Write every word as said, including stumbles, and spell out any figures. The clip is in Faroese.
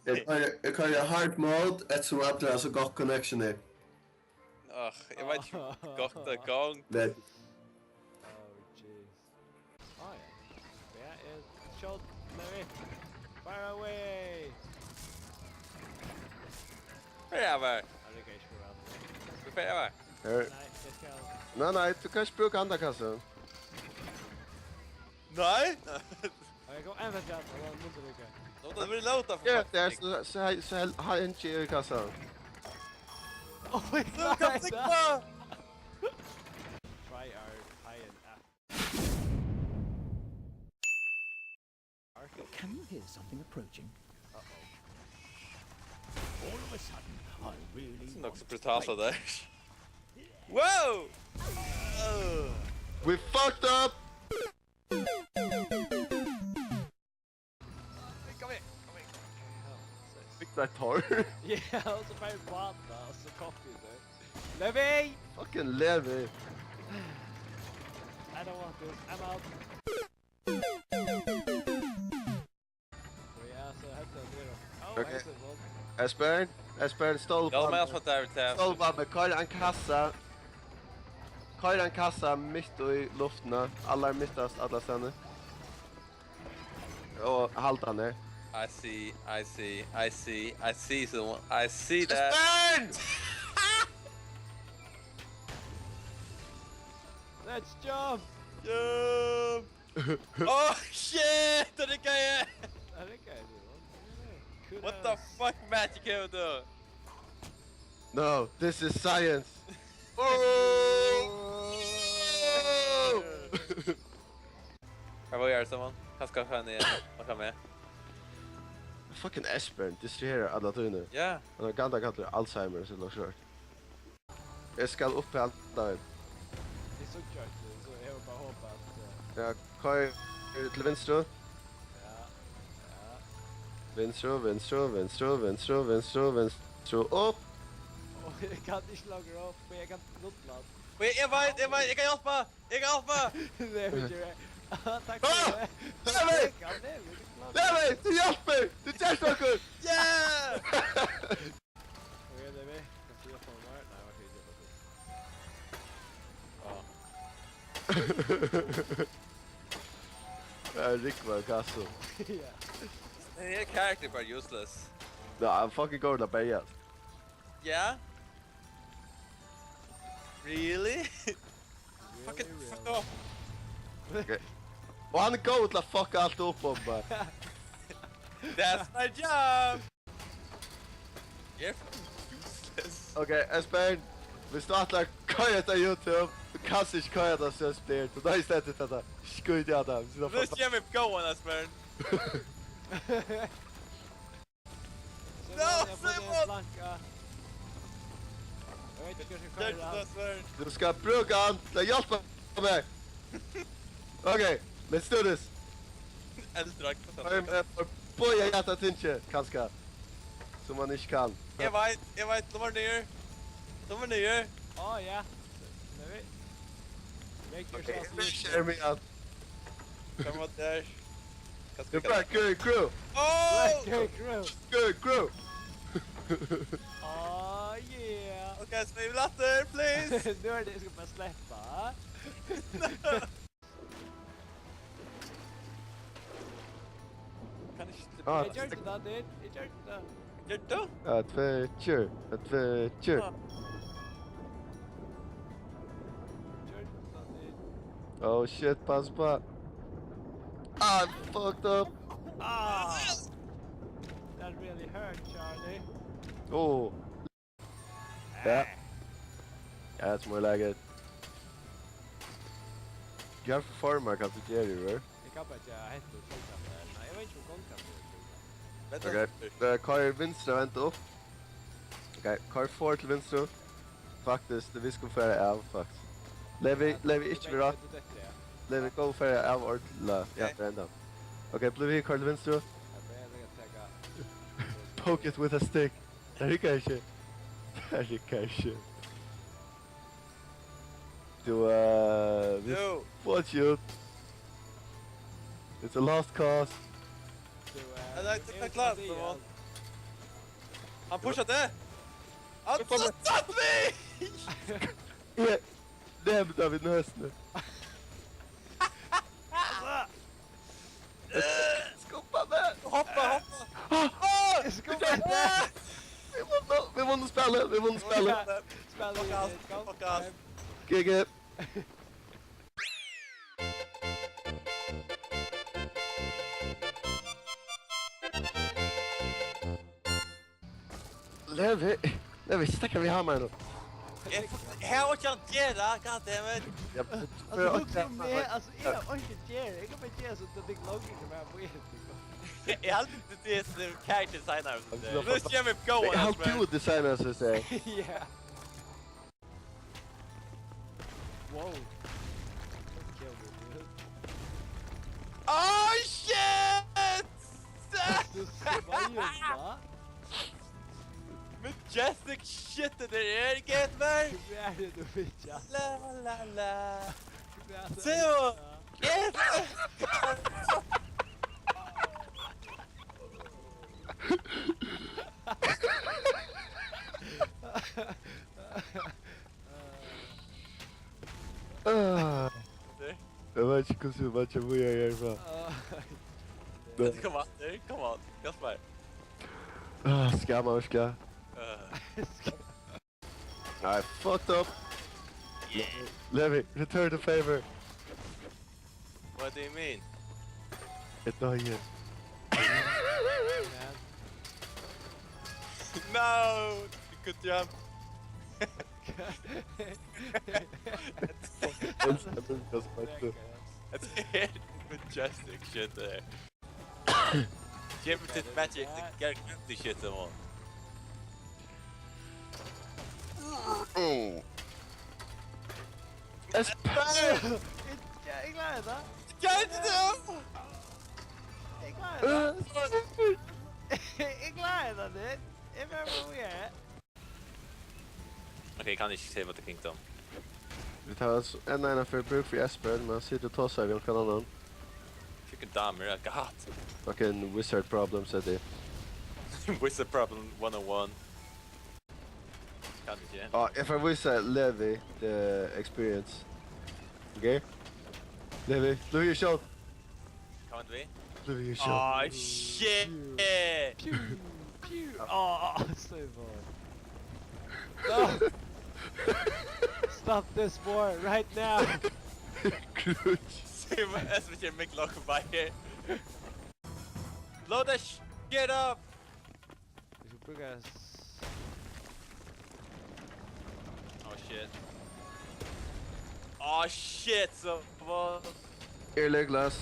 Eg koyri, eg koyri hard mode, eftirsum allir hava so gott connection her. Åh, eg veit ikki gott tað gongur. Veit. Oh, jeez. Á ja. Tað er skjót, Levi. Far away. Her er eg. Hann riggar ikki fyri væl. Hvar fer eg? Her. Nei, tað skal. Nei, nei, tú kanst ikki brúka handan kassan. Nei! Og eg kom enn afturat, og hann mundi rigga. Nú tá verður lóta for Ja, fuck's det er sake. så, så, så, så har han ikke i kassan. Oh my Nú kann god! eg bara. Try our high and app. Can you hear something approaching? Uh-oh. All of a sudden, I really Tað er want nokk so brutalt av tær. Wow! Øh. We fucked up! Kom igjen, kom igjen. Fikk deg tar. Ja, og so fær eg bata, og so copy det. Levi! Fucking Levi. I don't want this, I'm out. Og ja, so hetta er det. Oh, Ok. Excellent. Espen, Espen, stól Ja, men bara. jag fattar det. Stól bara, koyr ein kassa. Koyr ein kassa mitt í luftina. Allar mittast, alla staðni. Og hald hann her. I see, I see, I see, I see someone. I see that. Espen! Let's jump! Jump! Oh shit! Det er gøy! Ja, det kan jeg jo. Kudos. What the fuck magic hevur tú? No, this is science. Oh! Hva var det, someone? Hva skal han igjen? Hva skal med? Fucking Espen, distraherar alla tíðina. Ja. Han har gandakallur Alzheimer, so luktar. Eg skal upp her, David. Det er så klart, så jeg vil bare håpe at... eh, Ja, koyr til vinstru. Ja, ja. Vinstru, vinstru, vinstru, vinstru, vinstru, vinstru, opp. Og jeg kan ikke logge opp, men jeg kan nulle den. Men jeg, jeg vet, jeg vet, jeg kan hjelpe! Jeg kan hjelpe! Det er mye gøy. Ah, takk Ah! for det. Levi! Ja, det er mye klart. Levi, tú hjálpir! Tú gert okkurt! Yeah! Ok, Levi, kan du hjelpe meg her? Nei, ok, det var fint. Ja, Rick var kasso. Ja. Den her character er bare useless. Ja, han fucking går til å beie. Ja? Really? Fuck it, Really, fuck really. Off. Ok. Og hann er góður til at fucka alt upp um bara. That's my job! You're fucking useless. Ok, Espen, viss tú ætlar at koyra hetta á YouTube, tú kanst ikki koyra hetta so spyr. Tú nei, slett hetta. Skjut í hetta. Viss tú Let's get me going, Espen. Så No, har jeg fått en Simon! Planka. Jeg vet ikke hva jeg skal Get kalle det. Espen. Tú skal brúka hann til at hjálpa mær. Ok, let's do this. Eldre. Koyr meg forbigið hetta tingið, kanska. Sum man ikki kann. Jeg vet, jeg vet, de var nye. De var nye. Å, ja. Det er vi. Make Ok, yourself eg useful. ser meg at Hvem var der? Hva The skal vi kalle Black Guru Crew! Oh! Black Guru Crew. Guru Crew! Oh, yeah. Ok, så vi vil latter, please! Nu er det, jeg skal bare slippe, ha? Kan ikke Ah, Jeg gjør ikke det, dude. Jeg gjør ikke det. Gjør du? Adventure, adventure. Ah. Jeg gjør ikke det, dude. Oh shit, pass på. I'm fucked up. Ah! That really hurt, Charlie. Oh. Ja. Ja, that's more like it. Hvat for formar kanst tú gera, River? Jeg kan bare ikke hente ut gongkastet her. Nei, jeg vet ikke om gongkastet er gongkastet. Vent Ok, litt. eh, koyr vinstra vend upp. Ok, koyr for til vinstra. Faktiskt, vi skal fara av, faktiskt. Levi, Levi, ikki vera. Du detter, ja. Levi, gå og fara av ordentligt. Ja, Ok. det er enda. Ok, bliv her, koyr til vinstra. Jeg ber deg å trekke. Poke it with a stick. Det riggar ikki. Det riggar ikki. Du, eh, vi Jo. Watch you. It's a lost cause. Du, eh, Ja, det er, det er klart, det var. Hann pushar teg! Han satt meg! Eg nemur tað við nøsini. Skubba meg! Hoppa, hoppa! Ah! Skubba meg! Vit vunnu, vit vunnu spælið, vit vunnu spælið. Spæl. Fuck off, fuck off. G G. Levi, Levi, stekka við hamaran nú. Eg, eg havi ikki at gera, goddammit. Ja, altso, hugsa um meg, altso, eg havi einki at gera. Eg kann bara gera so at tey longu koma her, bíða eftir. Eg haldi, at tað er so character designer, so tað. Nú skal vit go, hey, how do you design us, seg? Ja. Wow. Don't kill me, dude. Oh, shit! Du sveiar, hva? Majestic shit, det der er, get meg! Hva er det, du vil, ja? La, la, la. Hva er det, du vil, ja? Se, yes! Ah. Eg veit ikki, hvussu eg veit ikki, hví eg eri her frá. Ah. Nei. Kom on, dude, come on, hjálp mær. Ah, skal man, skal. Ah. I fucked up. Yeah. Levi, return the favor. What do you mean? It's not here. No! You could jump. That's, that's majestic shit there. Give me this magic, the guarantee shit, come on. Oh. Espen! Eg, eg klári tað. Gjørdi tú? Eg klári tað. Eg klári tað, dude. Eg bara, bara, yeah. Ok, eg kann ikki Save the Kingdom. Vit hava s-, enn eina ferð brúk fyri Espen, men hann situr og tosar við onkran annan. Fucking damer, eg hatt. Fucking wizard problems, er tað. Wizard problem one oh one. Kann ikki. Ah, eg fari at vísa Levi the experience. Ok? Levi, Levi, show. Come with me. Levi, show. Oh, shit! Pew, pew. Oh, so far. No! Stop this war right now! Grudge. Se, men, altså, vi kjører Mick Lock by here. Blow that shit up! Vit skulu brúka s-, oh shit. Oh shit, so what? Eg legg glass.